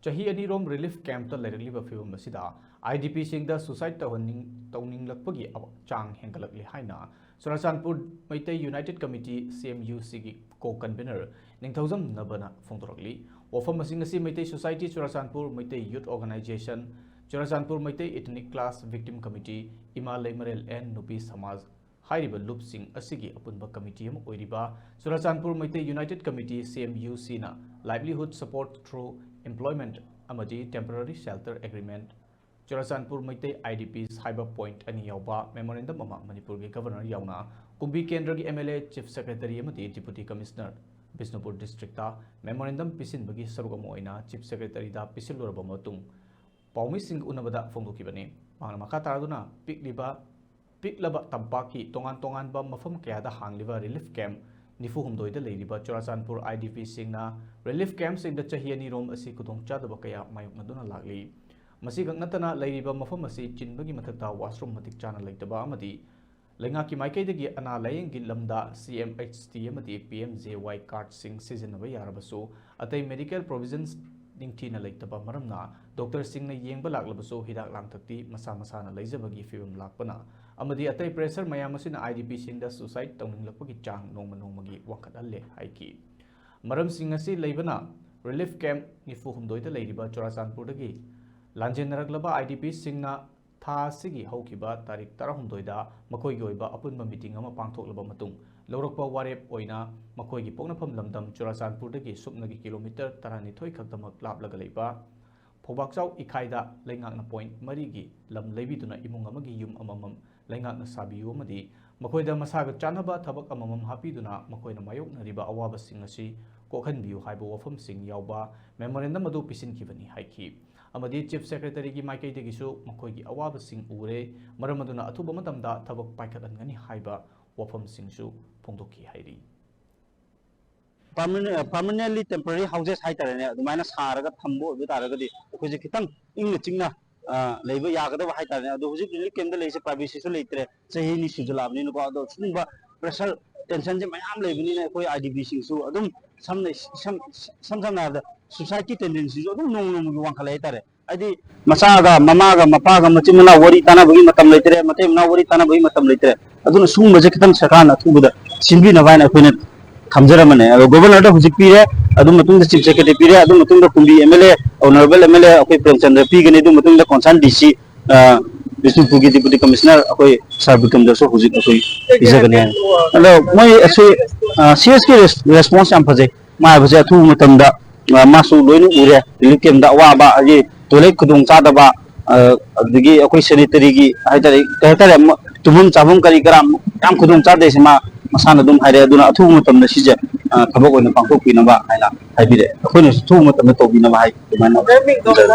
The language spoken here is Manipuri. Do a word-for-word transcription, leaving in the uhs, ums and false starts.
ꯆꯍꯤ ꯑꯅꯤꯔꯣꯝ ꯔꯤꯂꯤꯐ ꯀꯦꯝꯞꯇ ꯂꯩꯔꯛꯂꯤꯕ ꯐꯤꯕꯝ ꯑꯁꯤꯗ ꯑꯥꯏ ꯗꯤ ꯄꯤꯁꯤꯡꯗ ꯁꯨꯁꯥꯏꯗ ꯇꯧꯍꯟꯅꯤꯡ ꯇꯧꯅꯤꯡꯂꯛꯄꯒꯤ ꯑꯋ- ꯆꯥꯡ ꯍꯦꯟꯒꯠꯂꯛꯂꯤ ꯍꯥꯏꯅ Churachandpur Meitei united committee, C M U ꯁꯤꯒꯤ ꯀꯣ ꯀꯟꯚꯤꯅꯔ ꯅꯤꯡꯊꯧꯖꯝ ꯅꯕꯅ ꯐꯣꯡꯗꯣꯔꯛꯂꯤ꯫ ꯋꯥꯐꯝꯁꯤꯡ ꯑꯁꯤ Meitei society Churachandpur, Meitei youth organization Churachandpur, Meitei ethnic class victim committee, ꯏꯃꯥ ꯂꯩꯃꯔꯦꯜ ꯑꯦꯟ ꯅꯨꯄꯤ ꯁꯃꯥꯖ ꯍꯥꯏꯔꯤꯕ ꯂꯨꯞꯁꯤꯡ ꯑꯁꯤꯒꯤ ꯑꯄꯨꯟꯕ ꯀꯃꯤꯇꯤ ꯑꯃ ꯑꯣꯏꯔꯤꯕ Churachandpur Meitei united committee, C M U ꯁꯤꯅ livelihood support through employment ꯑꯃꯗꯤ temporary shelter agreement Churachandpur Meitei I D Ps ꯍꯥꯏꯕ ꯄꯣꯏꯟꯠ ꯑꯅꯤ ꯌꯥꯎꯕ ꯃꯦꯃꯣꯔꯦꯟꯗꯝ ꯑꯃ ꯃꯅꯤꯄꯨꯔꯒꯤ ꯒꯚꯔꯅꯔ ꯌꯥꯎꯅ ꯀꯨꯝꯕꯤ ꯀꯦꯟꯗ꯭ꯔꯒꯤ M L A, chief secretary ꯑꯃꯗꯤ deputy commissioner Bishnupur district memorandum ꯄꯤꯁꯤꯟꯕꯒꯤ ꯁꯔꯨꯛ ꯑꯃ ꯑꯣꯏꯅ ꯆꯤꯐ ꯁꯦꯀ꯭ꯔꯦꯇꯔꯤꯗ ꯄꯤꯁꯤꯜꯂꯨꯔꯕ ꯃꯇꯨꯡ ꯄꯥꯎꯃꯤꯁꯤꯡꯒ ꯎꯅꯕꯗ ꯐꯣꯡꯗꯣꯛꯈꯤꯕꯅꯤ꯫ ꯃꯍꯥꯛꯅ ꯃꯈꯥ ꯇꯥꯔꯗꯨꯅ ꯄꯤꯛꯂꯤꯕ ꯄꯤꯛꯂꯕ ꯇꯝꯄꯥꯛꯀꯤ ꯇꯣꯉꯥꯟ ꯇꯣꯉꯥꯟꯕ ꯃꯐꯝ ꯀꯌꯥꯗ ꯍꯥꯡꯂꯤꯕ ꯔꯤꯂꯤꯐ ꯀꯦꯝꯞ ꯅꯤꯐꯨ ꯍꯨꯝꯗꯣꯏꯗ ꯂꯩꯔꯤꯕ ꯆꯨꯔꯥꯆꯥꯟꯄꯨꯔ ꯑꯥꯏ ꯗꯤ ꯄꯤꯁꯤꯡꯅ ꯔꯤꯂꯤꯐ ꯀꯦꯝꯞꯁꯤꯡꯗ ꯆꯍꯤ ꯑꯅꯤꯔꯣꯝ ꯑꯁꯤ ꯈꯨꯗꯣꯡꯆꯥꯗꯕ ꯀꯌꯥ ꯃꯥꯌꯣꯛꯅꯗꯨꯅ ꯂꯥꯛꯂꯤ꯫ ꯃꯁꯤꯈꯛ ꯅꯠꯇꯅ ꯂꯩꯔꯤꯕ ꯃꯐꯝ ꯑꯁꯤ ꯆꯤꯟꯕꯒꯤ ꯃꯊꯛꯇ ꯋꯥꯁꯔꯨꯝ ꯃꯇꯤꯛ ꯆꯥꯅ ꯂꯩꯇꯕ ꯑꯃꯗꯤ ꯂꯩꯉꯥꯛꯀꯤ ꯃꯥꯏꯀꯩꯗꯒꯤ ꯑꯅꯥ ꯂꯥꯌꯦꯡꯒꯤ ꯂꯝꯗ ꯁꯤ ꯑꯦꯝ ꯑꯩꯆ ꯇꯤ ꯑꯃꯗꯤ ꯄꯤ ꯑꯦꯝ ꯖꯦ ꯋꯥꯏ ꯀꯥꯔꯗꯁꯤꯡ ꯁꯤꯖꯤꯟꯅꯕ ꯌꯥꯔꯕꯁꯨ, ꯑꯇꯩ ꯃꯦꯗꯤꯀꯦꯜ ꯄ꯭ꯔꯣꯚꯤꯖꯟꯁ ꯅꯤꯡꯊꯤꯅ ꯂꯩꯇꯕ ꯃꯔꯝꯅ, ꯗꯣꯛꯇꯔꯁꯤꯡꯅ ꯌꯦꯡꯕ ꯂꯥꯛꯂꯕꯁꯨ ꯍꯤꯗꯥꯛ ꯂꯥꯡꯊꯛꯇꯤ ꯃꯁꯥ ꯃꯁꯥꯅ ꯂꯩꯖꯕꯒꯤ ꯐꯤꯕꯝ ꯂꯥꯛꯄꯅ ꯑꯃꯗꯤ ꯑꯇꯩ ꯄ꯭ꯔꯦꯁꯔ ꯃꯌꯥꯝ ꯑꯁꯤꯅ ꯑꯥꯏ ꯗꯤ ꯄꯤꯁꯤꯡꯗ ꯁꯨꯁꯥꯏꯗ ꯇꯧꯅꯤꯡꯂꯛꯄꯒꯤ ꯆꯥꯡ ꯅꯣꯡꯃ ꯅꯣꯡꯃꯒꯤ ꯋꯥꯡꯈꯠꯍꯜꯂꯦ ꯍꯥꯏꯈꯤ꯫ ꯃꯔꯝꯁꯤꯡ ꯑꯁꯤ ꯂꯩꯕꯅ ꯔꯤꯂꯤꯐ ꯀꯦꯝꯞ ꯅꯤꯐꯨ ꯍꯨꯝꯗꯣꯏꯗ ꯂꯩꯔꯤꯕ ꯆꯨꯔꯥꯆꯥꯟꯄꯨꯔꯗꯒꯤ ꯂꯥꯟꯖꯦꯟꯅꯔꯛꯂꯕ ꯑꯥꯏ ꯗꯤ ꯄꯤꯁꯤꯡꯅ ꯊꯥ ꯑꯁꯤꯒꯤ ꯍꯧꯈꯤꯕ ꯇꯥꯔꯤꯛ ꯇꯔꯥꯍꯨꯝꯗꯣꯏꯗ ꯃꯈꯣꯏꯒꯤ ꯑꯣꯏꯕ ꯑꯄꯨꯟꯕ ꯃꯤꯇꯤꯡ ꯑꯃ ꯄꯥꯡꯊꯣꯛꯂꯕ ꯃꯇꯨꯡ ꯂꯧꯔꯛꯄ ꯋꯥꯔꯦꯞ ꯑꯣꯏꯅ ꯃꯈꯣꯏꯒꯤ ꯄꯣꯛꯅꯐꯝ ꯂꯝꯗꯝ ꯆꯨꯔꯥꯆꯥꯟꯄꯨꯔꯗꯒꯤ ꯁꯨꯞꯅꯒꯤ ꯀꯤꯂꯣꯃꯤꯇꯔ ꯇꯔꯥꯅꯤꯊꯣꯏ ꯈꯛꯇꯃꯛ ꯂꯥꯞꯂꯒ ꯂꯩꯕ ꯐꯧꯕꯥꯛꯆꯥꯎ ꯏꯈꯥꯏꯗ ꯂꯩꯉꯥꯛꯅ ꯄꯣꯏꯟꯠ ꯃꯔꯤꯒꯤ ꯂꯝ ꯂꯩꯕꯤꯗꯨꯅ ꯏꯃꯨꯡ ꯑꯃꯒꯤ ꯌꯨꯝ ꯑꯃꯃꯝ ꯂꯩꯉꯥꯛꯅ ꯁꯥꯕꯤꯌꯨ ꯑꯃꯗꯤ ꯃꯈꯣꯏꯗ ꯃꯁꯥꯒ ꯆꯥꯟꯅꯕ ꯊꯕꯛ ꯑꯃꯃꯝ ꯍꯥꯞꯄꯤꯗꯨꯅ ꯃꯈꯣꯏꯅ ꯃꯥꯌꯣꯛꯅꯔꯤꯕ ꯑꯋꯥꯕꯁꯤꯡ ꯑꯁꯤ ꯀꯣꯛꯍꯟꯕꯤꯌꯨ ꯍꯥꯏꯕ ꯋꯥꯐꯝꯁꯤꯡ ꯌꯥꯎꯕ ꯃꯦꯃꯣꯔꯦꯟꯗꯝ ꯑꯗꯨ ꯄꯤꯁꯤꯟꯈꯤꯕꯅꯤ ꯍꯥꯏꯈꯤ꯫ ꯑꯃꯗꯤ ꯆꯤꯐ ꯁꯦꯀ꯭ꯔꯦꯇꯔꯤꯒꯤ ꯃꯥꯏꯀꯩꯗꯒꯤꯁꯨ ꯃꯈꯣꯏꯒꯤ ꯑꯋꯥꯕꯁꯤꯡ ꯎꯔꯦ, ꯃꯔꯝ ꯑꯗꯨꯅ ꯑꯊꯨꯕ ꯃꯇꯝꯗ ꯊꯕꯛ ꯄꯥꯏꯈꯠꯍꯟꯒꯅꯤ ꯍꯥꯏꯕ ꯋꯥꯐꯝꯁꯤꯡꯁꯨ ꯐꯣꯡꯗꯣꯛꯈꯤ ꯍꯥꯏꯔꯤ꯫ ꯄꯔꯃꯅꯦꯟꯂꯤ ꯇꯦꯝꯄꯔꯔꯤ ꯍꯥꯎꯁꯦꯁ ꯍꯥꯏꯇꯥꯔꯦꯅꯦ, ꯑꯗꯨꯃꯥꯏꯅ ꯁꯥꯔꯒ ꯊꯝꯕ ꯑꯣꯏꯕ ꯇꯥꯔꯒꯗꯤ ꯑꯩꯈꯣꯏꯁꯦ ꯈꯤꯇꯪ ꯏꯪꯅ ꯆꯤꯛꯅ, ꯑ, ꯂꯩꯕ ꯌꯥꯒꯗꯕ ꯍꯥꯏꯇꯥꯔꯦꯅꯦ꯫ ꯑꯗꯣ ꯍꯧꯖꯤꯛ ꯔꯤꯂꯤꯐ ꯀꯦꯝꯞꯇ ꯂꯩꯔꯤꯁꯦ ꯄ꯭ꯔꯥꯏꯚꯦꯁꯤꯁꯨ ꯂꯩꯇ꯭ꯔꯦ, ꯆꯍꯤ ꯑꯅꯤ ꯁꯨꯖꯜꯂꯛꯑꯕꯅꯤꯅꯀꯣ꯫ ꯑꯗꯣ ꯁꯤꯒꯨꯝꯕ ꯄ꯭ꯔꯦꯁꯔ, ꯇꯦꯟꯁꯟꯁꯦ ꯃꯌꯥꯝ ꯂꯩꯕꯅꯤꯅ ꯑꯩꯈꯣꯏ ꯑꯥꯏ ꯗꯤ ꯄꯤꯁꯤꯡꯁꯨ ꯑꯗꯨꯝ ꯁꯝꯅ ꯏꯁꯝ ꯏꯁꯝ ꯁꯝꯅ ꯍꯥꯏꯔꯕꯗ Suicide ꯀꯤ tendency ꯁꯨ ꯑꯗꯨꯝ ꯅꯣꯡꯃ ꯅꯣꯡꯃꯒꯤ ꯋꯥꯡꯈꯠꯂꯛꯑꯦ ꯍꯥꯏꯇꯥꯔꯦ꯫ ꯍꯥꯏꯗꯤ ꯃꯆꯥꯒ ꯃꯃꯥꯒ ꯃꯄꯥꯒ ꯃꯆꯤꯟ ꯃꯅꯥꯎ ꯋꯥꯔꯤ ꯇꯥꯟꯅꯕꯒꯤ ꯃꯇꯝ ꯂꯩꯇ꯭ꯔꯦ, ꯃꯇꯩ ꯃꯅꯥꯎ ꯋꯥꯔꯤ ꯇꯥꯟꯅꯕꯒꯤ ꯃꯇꯝ ꯂꯩꯇ꯭ꯔꯦ꯫ ꯑꯗꯨꯅ ꯁꯤꯒꯨꯝꯕꯁꯦ ꯈꯤꯇꯪ ꯁꯔꯀꯥꯔꯅ ꯑꯊꯨꯕꯗ ꯁꯤꯟꯕꯤꯅꯕ ꯍꯥꯏꯅ ꯑꯩꯈꯣꯏꯅ ꯊꯝꯖꯔꯝꯕꯅꯦ꯫ ꯑꯗꯣ Governor ꯗ ꯍꯧꯖꯤꯛ ꯄꯤꯔꯦ, ꯑꯗꯨ ꯃꯇꯨꯡꯗ Chief Secretary ꯄꯤꯔꯦ, ꯑꯗꯨ ꯃꯇꯨꯡꯗ ꯀꯨꯝꯕꯤ M L A, Honourable M L A ꯑꯩꯈꯣꯏ ꯄ꯭ꯔꯦꯝꯆꯟꯗ꯭ꯔ ꯄꯤꯒꯅꯤ, ꯑꯗꯨ ꯃꯇꯨꯡꯗ concern D C, ꯑ, ꯕꯤꯁꯅꯨꯄꯨꯔꯒꯤ Deputy Commissioner ꯑꯩꯈꯣꯏ Sir ꯕꯤꯀ꯭ꯔꯝꯗꯁꯨ ꯍꯧꯖꯤꯛ ꯑꯩꯈꯣꯏ ꯄꯤꯖꯒꯅꯤ ꯍꯥꯏꯅ꯫ ꯑꯗꯣ ꯃꯣꯏ ꯑꯁꯤ, ꯑ, C S ꯀꯤ ꯔꯦꯁ-, response ꯌꯥꯝ ꯐꯖꯩ꯫ ꯃꯥ ꯍꯥꯏꯕꯁꯦ ꯑꯊꯨꯕ ꯃꯇꯝꯗ, ꯑ, ꯃꯥꯁꯨ ꯂꯣꯏꯅ ꯎꯔꯦ꯫ Relief camp ꯇ ꯑꯋꯥꯕ, ꯍꯥꯏꯗꯤ toilet ꯈꯨꯗꯣꯡ ꯆꯥꯗꯕ, ꯑ, ꯑꯗꯨꯗꯒꯤ ꯑꯩꯈꯣꯏ sanitary ꯒꯤ ꯍꯥꯏꯇꯥꯔꯦ, ꯀꯩ ꯍꯥꯏꯇꯥꯔꯦ, ꯑꯃ, ꯇꯨꯝꯐꯝ ꯆꯥꯐꯝ ꯀꯔꯤ ꯀꯔꯥ ꯌꯥꯝ ꯈꯨꯗꯣꯡ ꯆꯥꯗꯦꯁꯦ ꯃꯥ ꯃꯁꯥꯅ ꯑꯗꯨꯝ ꯍꯥꯏꯔꯛꯑꯦ꯫ ꯑꯗꯨꯅ ꯑꯊꯨꯕ ꯃꯇꯝꯗ ꯁꯤꯁꯦ, ꯑ, ꯊꯕꯛ ꯑꯣꯏꯅ ꯄꯥꯡꯊꯣꯛꯄꯤꯅꯕ ꯍꯥꯏꯅ ꯍꯥꯏꯕꯤꯔꯛꯑꯦ꯫ ꯑꯩꯈꯣꯏꯅꯁꯨ ꯑꯊꯨꯕ ꯃꯇꯝꯗ ꯇꯧꯕꯤꯅꯕ ꯍꯥꯏ ꯑꯗꯨꯃꯥꯏꯅ ꯊꯝꯖꯔꯦ꯫